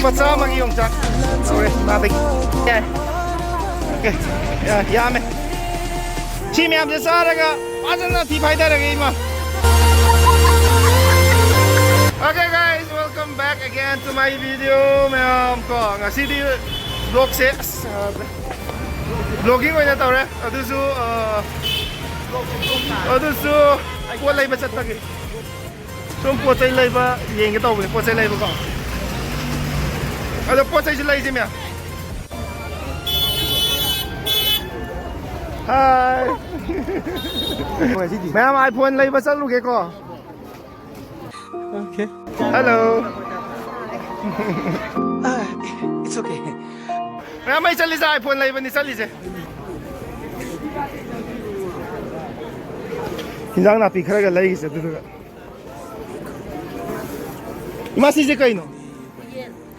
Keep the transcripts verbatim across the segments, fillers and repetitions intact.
ꯂꯨꯄꯥ ꯆꯥꯝꯃꯒꯤ ꯌꯣꯡꯆꯥꯛ ꯇꯧꯔꯦ ꯃꯥꯗꯒꯤ꯫ ꯌꯥꯏ꯫ ꯑꯣꯀꯦ꯫ ꯌꯥ-, ꯌꯥꯝꯃꯦ꯫ ꯁꯤ ꯃꯌꯥꯝꯁꯦ ꯆꯥꯔꯒ ꯐꯖꯅ ꯊꯤ ꯐꯥꯏꯗꯔꯒꯦ, ꯏꯃꯥ꯫ Okay, guys, welcome back again to my video, ꯃꯌꯥꯝ꯫ ꯀꯣ, ꯉꯁꯤꯗꯤ vlogꯁꯦ, ꯑꯁ, vlogging ꯑꯣꯏꯅ ꯇꯧꯔꯦ꯫ ꯑꯗꯨꯁꯨ, ꯑ, ꯑꯗꯨꯁꯨ ꯄꯣꯠ ꯂꯩꯕ ꯆꯠꯄꯒꯤ꯫ ꯁꯨꯝ ꯄꯣꯠ ꯆꯩ ꯂꯩꯕ ꯌꯦꯡꯒꯦ ꯇꯧꯕꯅꯦ, ꯄꯣꯠ ꯆꯩ ꯂꯩꯕꯀꯣ꯫ ꯑꯗꯣ ꯄꯣꯠ ꯆꯩꯁꯨ ꯂꯩꯁꯦ, ꯃꯌꯥꯝ꯫ Hi꯫ ꯃꯌꯥꯝ, iPhone ꯂꯩꯕ ꯆꯠꯂꯨꯒꯦꯀꯣ꯫ Okay. Hello꯫ It's okay꯫ ꯃꯌꯥꯝ, ꯑꯩ ꯆꯠꯂꯤꯁꯦ iPhone ꯂꯩꯕꯅꯤ ꯆꯠꯂꯤꯁꯦ꯫ ꯏꯟꯖꯥꯡ ꯅꯥꯄꯤ ꯈꯔꯒ ꯂꯩꯒꯤꯁꯦ ꯑꯗꯨꯗꯨꯒ꯫ ꯏꯃꯥ, ꯁꯤꯁꯦ ꯀꯩꯅꯣ?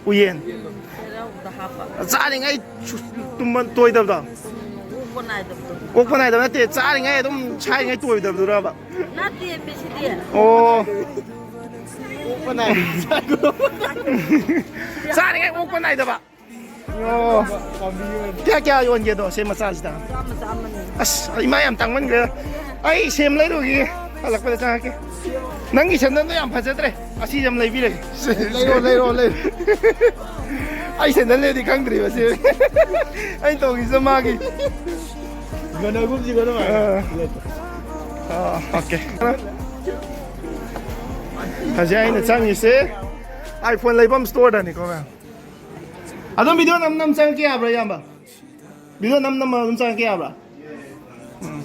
ꯎꯌꯦꯟ꯫ ꯆꯦꯔꯥꯎꯗ ꯍꯥꯞꯄ꯫ ꯆꯥꯔꯤꯉꯩ ꯁꯨ-, ꯇꯨꯝꯕ ꯇꯣꯏꯗꯕꯗꯣ? ꯑꯣꯛꯄ ꯅꯥꯏꯗꯕꯗꯣ꯫ ꯑꯣꯛꯄ ꯅꯥꯏꯗꯕ ꯅꯠꯇꯦ, ꯆꯥꯔꯤꯉꯩ ꯑꯗꯨꯝ ꯁꯥꯏꯉꯩ ꯇꯣꯏꯗꯕꯗꯨꯔꯕ? ꯅꯠꯇꯦ, ꯃꯤꯁꯤꯗꯤ꯫ ꯑꯣ꯫ ꯑꯣꯛꯄ ꯅꯥꯏꯗꯕ꯫ ꯆꯥꯔꯤꯉꯩ ꯑꯣꯛꯄ ꯅꯥꯏꯗꯕ꯫ ꯑꯣ꯫ ꯀꯌꯥ ꯀꯌꯥ ꯌꯣꯟꯒꯦꯗꯣ ꯁꯤ ꯃꯆꯥꯁꯤꯗ? ꯆꯥꯝꯃ, ꯆꯥꯝꯃꯅꯤ꯫ ꯑꯁ, ꯏꯃꯥ, ꯌꯥꯝ ꯇꯥꯡꯃꯟꯈ꯭ꯔꯦ꯫ ꯑꯩ ꯁꯦꯝ ꯂꯩꯔꯨꯒꯤꯒꯦ꯫ ꯍꯜꯂꯛꯄꯗ ꯆꯪꯉꯛꯀꯦ꯫ ꯅꯪꯒꯤ ꯁꯦꯟꯗꯜꯗꯣ ꯌꯥꯝ ꯐꯖꯗ꯭ꯔꯦ꯫ ꯑꯁꯤ ꯑꯃ ꯂꯩꯕꯤꯔꯒꯦ꯫ ꯂꯩꯔꯣ, ꯂꯩꯔꯣ, ꯂꯩꯔꯣ꯫ ꯑꯩ ꯁꯦꯟꯗꯜ ꯂꯩꯔꯗꯤ ꯈꯪꯗ꯭ꯔꯤꯕ ꯁꯤ꯫ ꯑꯩ ꯇꯣꯡꯉꯤꯁꯤꯅ ꯃꯥꯒꯤ꯫ ꯌꯣꯟꯅꯒꯨꯝꯁꯤ, ꯌꯣꯟꯅ ꯃꯥꯜꯂꯦ꯫ ꯑꯥ꯫ ꯑꯥ, okay꯫ ꯍꯧꯖꯤꯛ ꯑꯩꯅ ꯆꯪꯉꯤꯁꯦ iPhone ꯂꯩꯐꯝ storeꯗꯅꯤꯀꯣ, ꯃꯌꯥꯝ꯫ ꯑꯗꯨꯝ video ꯅꯝ ꯅꯝ ꯆꯪꯉꯛꯀꯦ ꯌꯥꯕ꯭ꯔꯥ, ꯏꯌꯥꯝꯕ? Video ꯅꯝ ꯅꯝꯃ ꯑꯗꯨꯝ ꯆꯪꯉꯛꯀꯦ ꯌꯥꯕ꯭ꯔꯥ? ꯎꯝ꯫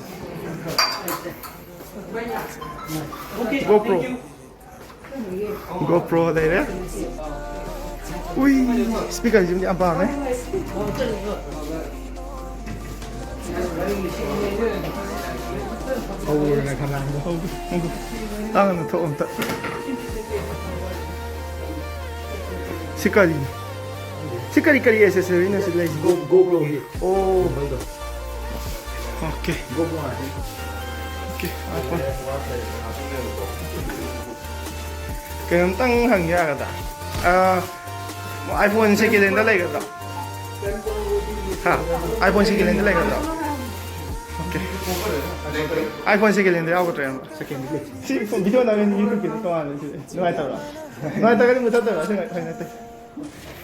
GoPro꯫ GoPro ꯂꯩꯔꯦ꯫ ꯎꯏ, speakerꯁꯤꯃꯗꯤ ꯌꯥꯝ ꯄꯥꯝꯃꯦ꯫ ꯍꯧꯔꯦꯅ ꯈꯜꯂꯛꯑꯕ꯫ ꯍꯧꯗꯦ, ꯍꯧꯗꯦ꯫ ꯇꯥꯡꯅ ꯊꯣꯛ ꯑꯝꯇ꯫ ꯁꯤ ꯀꯔꯤꯅꯣ? ꯁꯤ ꯀꯔꯤ, ꯀꯔꯤ accessoryꯅꯣ ꯁꯤ ꯂꯩꯁꯤ? Go-, GoProꯒꯤ ꯑꯣ꯫ Gimbalꯗꯣ꯫ Okay꯫ GoPro ꯉꯥꯛꯇꯅꯤ꯫ Okay, iPhone꯫ ꯀꯩꯅꯣꯝꯇꯪ ꯍꯪꯒꯦ ꯌꯥꯒꯗ꯭ꯔꯥ? ꯑꯥ, iPhone second hand ꯗ ꯂꯩꯒꯗ꯭ꯔꯣ? ꯍꯥ? iPhone second hand ꯗ ꯂꯩꯒꯗ꯭ꯔꯣ? Okay. iPhone second hand ꯗ ꯌꯥꯎꯒꯗ꯭ꯔꯣ, ꯏꯌꯥꯝꯕ? Second hand ꯗ ꯂꯩ꯫ ꯁꯤ video ꯅꯝꯃꯤ YouTube ꯀꯤꯗꯤ ꯇꯣꯉꯥꯟꯅ ꯁꯤꯗꯤ꯫ ꯅꯨꯡꯉꯥꯏꯇꯕ꯭ꯔꯣ? ꯅꯨꯡꯉꯥꯏꯇ꯭ꯔꯒꯗꯤ ꯃꯨꯊꯠꯇꯕ꯭ꯔꯥ? ꯑꯁꯦꯡꯕ ꯐꯩ ꯅꯠꯇꯦ꯫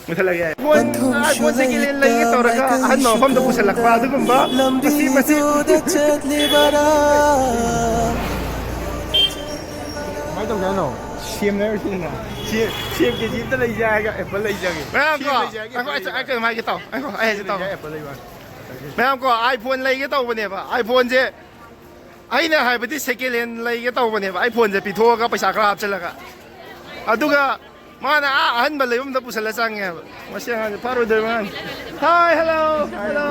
ꯃꯨꯊꯠꯂꯒꯦ ꯌꯥꯏ꯫ iPhone, iPhone second hand ꯂꯩꯒꯦ ꯇꯧꯔꯒ ꯑꯍꯟꯕ ꯃꯐꯝꯗ ꯄꯨꯁꯜꯂꯛꯄ ꯑꯗꯨꯒꯨꯝꯕ ꯃꯁꯤ, ꯃꯁꯤ꯫ ꯀꯃꯥꯏꯅ ꯇꯧꯒꯦ ꯍꯥꯏꯅꯣ? ꯁꯦꯝ ꯂꯩꯔꯨꯁꯤꯗꯅ꯫ ꯁꯦꯝ, ꯁꯦꯝ KG ꯑꯝꯇ ꯂꯩꯖꯦ ꯍꯥꯏꯔꯒ apple ꯂꯩꯖꯒꯦ꯫ ꯃꯌꯥꯝ ꯁꯦꯝ ꯀꯣ, ꯂꯩꯖꯦ ꯍꯥꯏꯔꯒ ꯉꯥꯏꯈꯣ, apple ꯑꯩ ꯂꯩꯕ꯫ ꯑꯩ ꯀꯩꯅꯣꯝ ꯍꯥꯏꯒꯦ ꯇꯧ, ꯉꯥꯏꯈꯣ, ꯑꯩ ꯍꯥꯏꯖꯦ ꯁꯦꯝ ꯇꯧ꯫ ꯂꯩꯖꯦ ꯍꯥꯏꯔꯒ apple ꯂꯩꯕ꯫ ꯃꯌꯥꯝ ꯀꯣ, iPhone ꯂꯩꯒꯦ ꯇꯧꯕꯅꯦꯕ꯫ iPhone ꯁꯦ ꯑꯩꯅ ꯍꯥꯏꯕꯗꯤ second hand ꯂꯩꯒꯦ ꯇꯧꯕꯅꯦꯕ, iPhone ꯁꯦ ꯄꯤꯊꯣꯛꯑꯒ ꯄꯩꯁꯥ ꯈꯔ ꯍꯥꯞꯆꯤꯜꯂꯒ꯫ ꯑꯗꯨꯒ ꯃꯥꯅ ꯑꯥ ꯑꯍꯟꯕ ꯂꯩꯐꯝꯗ ꯄꯨꯁꯜꯂ ꯆꯪꯉꯦꯕ꯫ ꯃꯁꯤ ꯑꯉꯥꯡꯁꯦ ꯐꯥꯔꯣꯏꯗꯣꯏꯕ ꯑꯉꯥꯡꯅꯤ꯫ Hi, hello, hello.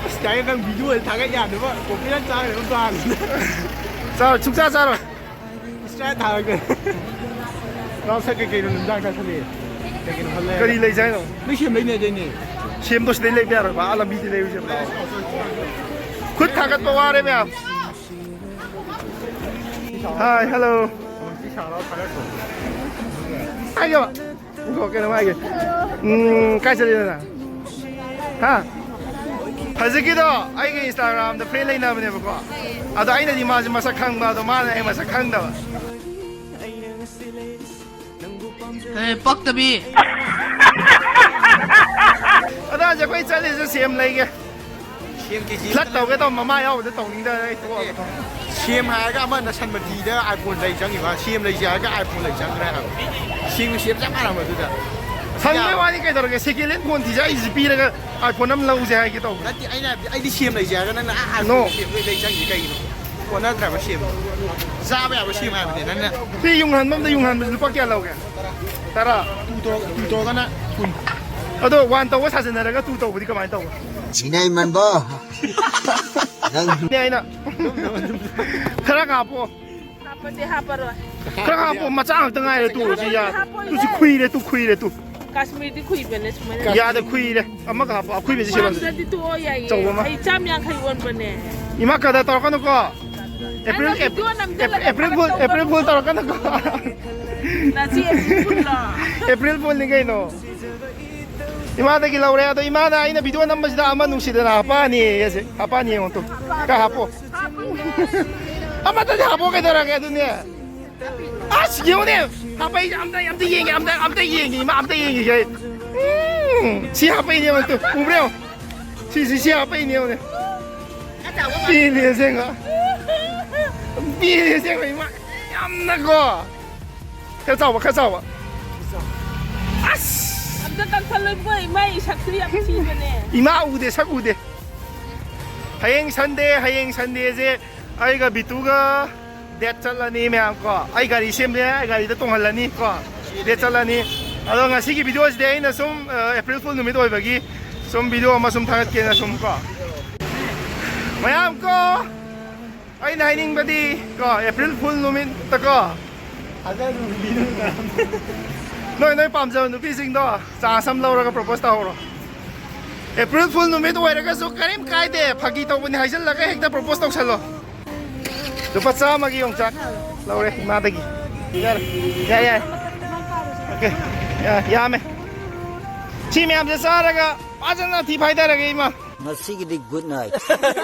ꯑꯁ, ꯀꯥꯏ ꯅꯪ video ꯊꯥꯒꯠ ꯌꯥꯗꯕ copyright ꯆꯥꯒꯗꯕ plan꯫ ꯆꯥꯔꯣꯏ, ꯁꯨꯡꯆꯥ ꯆꯥꯔꯣꯏ꯫ Strike ꯊꯥꯔꯒꯦ꯫ ꯅꯪ ꯁꯛ ꯀꯩꯀꯩꯅꯣ ꯅꯨꯡꯗꯥꯡ ꯆꯥꯁꯜꯂꯛꯑꯦ? ꯀꯩꯀꯩꯅꯣ ꯈꯜꯂꯦ꯫ ꯀꯔꯤ ꯂꯩꯁꯦ ꯍꯥꯏꯅꯣ? ꯅꯣꯏ ꯁꯦꯝ ꯂꯩꯅꯦ ꯑꯗꯩꯅꯦ꯫ ꯁꯦꯝꯗꯣ ꯁꯤꯗꯩ ꯂꯩꯕ ꯌꯥꯔꯣꯏꯕ, ꯑꯥ ꯂꯝꯕꯤꯗꯤ ꯂꯩꯔꯨꯁꯦꯕ, ꯂꯥꯛꯑꯣ꯫ ꯈꯨꯠ ꯊꯥꯒꯠꯄ ꯋꯥꯔꯦ ꯃꯌꯥꯝ꯫ Hi, hello. ꯍꯥꯏꯒꯦꯕ꯫ ꯉꯥꯏꯈꯣ, ꯀꯩꯅꯣꯝ ꯍꯥꯏꯒꯦ꯫ ꯎꯝ, ꯀꯥꯏ ꯆꯠꯂꯤꯅꯣ ꯅꯪ? ꯍꯥ? ꯍꯧꯖꯤꯛꯀꯤꯗꯣ ꯑꯩꯒꯤ Instagram ꯗ friend ꯂꯩꯅꯕꯅꯦꯕꯀꯣ꯫ ꯑꯗꯣ ꯑꯩꯅꯗꯤ ꯃꯥꯁꯦ ꯃꯁꯛ ꯈꯪꯕ, ꯑꯗꯣ ꯃꯥꯅ ꯑꯩ ꯃꯁꯛ ꯈꯪꯗꯕ꯫ ꯑꯦ, ꯄꯛꯇꯕꯤ꯫ ꯑꯗꯣ ꯍꯧꯖꯤꯛ ꯑꯩꯈꯣꯏ ꯆꯠꯂꯤꯁꯦ ꯁꯦꯝ ꯂꯩꯒꯦ꯫ ꯁꯦꯝ KG ꯐ꯭ꯂꯠ ꯇꯧꯒꯦ ꯇꯧ, ꯃꯃꯥ ꯌꯥꯎꯕꯗ ꯇꯧꯅꯤꯡꯗꯅ ꯑꯩ ꯇꯣꯛꯑꯕ꯫ ꯁꯦꯝ ꯍꯥꯏꯔꯒ ꯑꯃ ꯅꯁꯟꯃꯇꯤꯗ iPhone ꯂꯩ ꯆꯪꯉꯤꯕ, ꯁꯦꯝ ꯂꯩꯁꯦ ꯍꯥꯏꯔꯒ iPhone ꯂꯩ ꯆꯪꯈ꯭ꯔꯦ ꯍꯥꯏꯕ꯫ ꯁꯦꯝꯒ ꯁꯦꯝ ꯆꯞ ꯃꯥꯟꯅꯕꯗꯨꯗ꯫ ꯍꯪꯕꯩ ꯋꯥꯅꯤ ꯀꯩꯗꯧꯔꯒꯦ, second hand phone ꯗꯤ ꯑꯩꯁꯤ ꯄꯤꯔꯒ iPhone ꯑꯃ ꯂꯧꯁꯦ ꯍꯥꯏꯒꯦ ꯇꯧꯕ꯫ ꯅꯠꯇꯦ, ꯑꯩꯅ ꯍꯥꯏꯕꯗꯤ ꯑꯩꯗꯤ ꯁꯦꯝ ꯂꯩꯁꯦ ꯍꯥꯏꯔꯒ ꯅꯪꯅ ꯑꯥ iPhone No. ꯁꯦꯝ ꯂꯩ ꯆꯪꯉꯤꯁꯦ ꯀꯩꯒꯤꯅꯣ? ꯀꯣꯟꯅꯗ꯭ꯔꯕ ꯁꯦꯝ꯫ ꯆꯥꯕ ꯌꯥꯕ ꯁꯦꯝ ꯍꯥꯏꯕꯅꯦ ꯅꯪꯅ꯫ ꯁꯤ ꯌꯨꯡꯍꯟꯕ ꯑꯝꯗ ꯌꯨꯡꯍꯟꯕꯁꯤ ꯂꯨꯄꯥ ꯀꯌꯥ ꯂꯧꯒꯦ? ꯇꯔꯥ꯫ Two ꯇꯧ-, two ꯇꯧꯔꯒꯅ ꯀꯨꯟ꯫ ꯑꯗꯣ one ꯇꯧꯕ ꯁꯥꯖꯤꯟꯅꯔꯒ two ꯇꯧꯕꯗꯤ ꯀꯃꯥꯏꯅ ꯇꯧꯕ? ꯁꯤꯅ ꯏꯃꯟꯕꯣ꯫ ꯅꯪ ꯅꯦ ꯑꯩꯅ ꯈꯔ ꯍꯥꯞꯄꯣ꯫ ꯍꯥꯞꯄꯗꯤ ꯍꯥꯞꯄꯔꯣꯏ꯫ ꯈꯔ ꯍꯥꯞꯄꯣ, ꯃꯆꯥ ꯉꯥꯛꯇ ꯉꯥꯏꯔꯦ꯫ ꯇꯨ ꯁꯤ ꯌꯥ-, ꯍꯥꯞꯄꯣꯏꯍꯦ꯫ ꯇꯨ ꯁꯤ ꯈꯨꯏꯔꯦ, ꯇꯨ ꯈꯨꯏꯔꯦ, ꯇꯨ꯫ ꯀꯥꯁꯃꯤꯔꯗꯤ ꯈꯨꯏꯕꯅꯦ ꯁꯨꯃꯥꯏꯅ꯫ ꯌꯥꯗ ꯈꯨꯏꯔꯦ꯫ ꯑꯃꯒ ꯍꯥꯞꯄꯣ, ꯑꯈꯨꯏꯕꯁꯤ ꯁꯤꯔꯝ-, ꯄꯥꯝꯗ꯭ꯔꯗꯤ ꯇꯣꯛꯑꯣ ꯌꯥꯏꯌꯦ꯫ ꯑꯆꯧꯕ ꯑꯃ꯫ ꯑꯩ ꯆꯥꯝ ꯌꯥꯡꯈꯩ ꯑꯣꯟꯕꯅꯦ꯫ ꯏꯃꯥ ꯀꯗꯔ ꯇꯧꯔꯛꯀꯅꯨꯀꯣ꯫ ꯑꯦꯄ꯭ꯔꯤꯜ, ꯑꯩꯅ ꯚꯤꯗꯤꯑꯣ ꯅꯝꯖꯜꯂꯒ ꯑꯦꯄ꯭ꯔꯤꯜ ꯐꯨꯜ, ꯊꯥꯒꯠꯇꯧꯕ ꯑꯦꯄ꯭ꯔꯤꯜ ꯐꯨꯜ ꯇꯧꯔꯛꯀꯅꯨꯀꯣ꯫ ꯅꯆꯦ ꯑꯦꯄ꯭ꯔꯤꯜ ꯐꯨꯜꯂꯣ? ꯑꯦꯄ꯭ꯔꯤꯜ ꯐꯨꯜꯅꯤ ꯀꯩꯅꯣ꯫ ꯏꯃꯥꯗꯒꯤ ꯂꯧꯔꯦ꯫ ꯑꯗꯣ ꯏꯃꯥꯅ ꯑꯩꯅ ꯚꯤꯗꯤꯑꯣ ꯅꯝꯕꯁꯤꯗ ꯑꯃ ꯅꯨꯡꯁꯤꯗꯅ ꯍꯥꯄꯛꯑꯅꯤ ꯑꯁꯦ꯫ ꯍꯥꯄꯛꯑꯅꯤ ꯌꯦꯡꯉꯣ ꯇꯨ꯫ ꯀꯥꯏ ꯍꯥꯄꯣ? ꯑꯃꯠꯇꯗꯤ ꯍꯥꯄꯣ ꯀꯩꯗꯧꯔꯒꯦ ꯑꯗꯨꯅꯦ꯫ ꯑꯁ ꯌꯦꯡꯉꯨꯅꯦ꯫ ꯍꯥꯄꯛꯏꯁꯦ ꯑꯝꯇ, ꯑꯝꯇ ꯌꯦꯡꯒꯦ, ꯑꯝꯇ, ꯑꯝꯇ ꯌꯦꯡꯒꯦ ꯏꯃꯥ, ꯑꯝꯇ ꯌꯦꯡꯒꯦ ꯑꯩ꯫ ꯎꯝ, ꯁꯤ ꯍꯥꯄꯛꯏꯅꯦ ꯌꯦꯡꯉꯣ ꯇꯨ꯫ ꯎꯕ꯭ꯔꯥ ꯌꯦꯡꯉꯣ꯫ ꯁꯤ, ꯁꯤ, ꯁꯤ ꯍꯥꯄꯛꯏꯅꯦ ꯌꯦꯡꯉꯨꯅꯦ꯫ ꯄꯤꯅꯤ ꯑꯁꯦꯡꯕ꯫ ꯄꯤꯅꯤ ꯑꯁꯦꯡꯕ ꯏꯃꯥ꯫ ꯌꯥꯝꯅꯀꯣ꯫ ꯈꯔ ꯆꯥꯎꯕ, ꯈꯔ ꯆꯥꯎꯕ꯫ ꯑꯁ! ꯑꯝꯇ ꯀꯛꯊꯠꯂꯣ ꯏꯕꯨꯡꯉꯣ, ꯏꯃꯥꯏ ꯁꯛꯁꯨ ꯌꯥꯝ ꯊꯤꯕꯅꯦ꯫ ꯏꯃꯥ ꯎꯗꯦ, ꯁꯛ ꯎꯗꯦ꯫ ꯍꯌꯦꯡ ꯁꯟꯗꯦ, ꯍꯌꯦꯡ ꯁꯟꯗꯦꯁꯦ ꯑꯩꯒ ꯕꯤꯇꯨꯒ ꯗꯦꯠ ꯆꯠꯂꯅꯤ ꯃꯌꯥꯝ ꯀꯣ꯫ ꯑꯩ ꯒꯥꯔꯤ ꯁꯦꯝꯗꯦ, ꯑꯩ ꯒꯥꯔꯤꯗ ꯇꯣꯡꯍꯜꯂꯅꯤ ꯀꯣ꯫ ꯗꯦꯠ ꯆꯠꯂꯅꯤ꯫ ꯑꯗꯣ ꯉꯁꯤꯒꯤ ꯚꯤꯗꯤꯑꯣꯁꯤꯗꯤ ꯑꯩꯅ ꯁꯨꯝ, ꯑ, ꯑꯦꯄ꯭ꯔꯤꯜ ꯐꯨꯜ ꯅꯨꯃꯤꯠ ꯑꯣꯏꯕꯒꯤ ꯁꯨꯝ ꯚꯤꯗꯤꯑꯣ ꯑꯃ ꯁꯨꯝ ꯊꯥꯒꯠꯀꯦꯅ ꯁꯨꯝ ꯀꯣ꯫ ꯃꯌꯥꯝ ꯀꯣ, ꯑꯩꯅ ꯍꯥꯏꯅꯤꯡꯕꯗꯤ ꯀꯣ, ꯑꯦꯄ꯭ꯔꯤꯜ ꯐꯨꯜ ꯅꯨꯃꯤꯠꯇ ꯀꯣ, ꯅꯣꯏ, ꯅꯣꯏ ꯄꯥꯝꯖꯕ ꯅꯨꯄꯤꯁꯤꯡꯗꯣ ꯆꯥꯟꯁ ꯑꯃ ꯂꯧꯔꯒ ꯄ꯭ꯔꯣꯄꯣꯁ ꯇꯧꯍꯧꯔꯣ꯫ ꯑꯦꯄ꯭ꯔꯤꯜ ꯐꯨꯜ ꯅꯨꯃꯤꯠ ꯑꯣꯏꯔꯒꯁꯨ ꯀꯔꯤꯝ ꯀꯥꯏꯗꯦ, ꯐꯥꯒꯤ ꯇꯧꯕꯅꯤ ꯍꯥꯏꯖꯤꯜꯂꯒ ꯍꯦꯛꯇ ꯄ꯭ꯔꯣꯄꯣꯁ ꯇꯧꯁꯜꯂꯣ꯫ ꯂꯨꯄꯥ ꯆꯥꯝꯃꯒꯤ ꯌꯣꯡꯆꯥꯛ ꯂꯧꯔꯦ ꯏꯃꯥꯗꯒꯤ꯫ ꯌꯥꯔꯦ, ꯌꯥꯏ, ꯌꯥꯏ꯫ ꯑꯣꯀꯦ, ꯌꯥ-, ꯌꯥꯝꯃꯦ꯫ ꯁꯤ ꯃꯌꯥꯝꯁꯦ ꯆꯥꯔꯒ ꯐꯖꯅ ꯊꯤ ꯐꯥꯏꯗꯔꯒꯦ ꯏꯃꯥ꯫ ꯉꯁꯤꯒꯤꯗꯤ ꯒꯨꯗ ꯅꯥꯏꯠ꯫